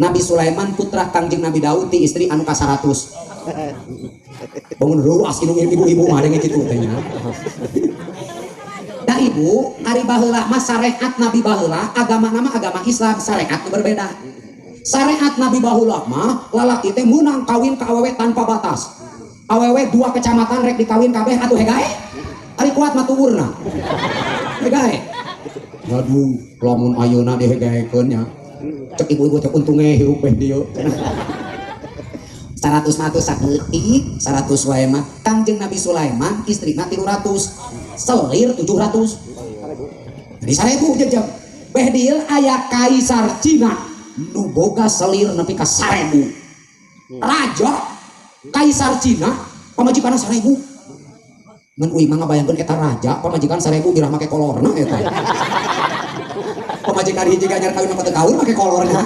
Nabi Sulaiman putra Kangjeng Nabi Daud ti istri anu ka 100. Bangun ruas indung ibu-ibu mah ada kitu teh nya. Da ibu, ari baheula mah syariat Nabi baheula, agama nama agama Islam, syariat nu berbeda. Syariat Nabi baheula mah lalaki teh meunang kawin ka awewe tanpa batas. Awewe dua kecamatan rek dikawin kabeh atuh hegae. Ari kuat mah tuurna. Hegae. Aduh, lamun ayeuna dihegaekeun nya. Cek ibu-ibu teh untunge hirup beh dieu. 100 mah atuh saeutik, 100 wae mah. Kangjeng Nabi Sulaiman istrina 300, selir 700. Jadi 1000 jejeg. Beh dieu aya kaisar Cina nu boga selir nepi ka 1000. Raja kaisar Cina pamajikanna 1000. Ngan uing mah ngabayangkeun eta raja pamajikan 1000 birah make kolorna eta. Pamajikan hiji ganyar kawin apa teu kawin make kolorna.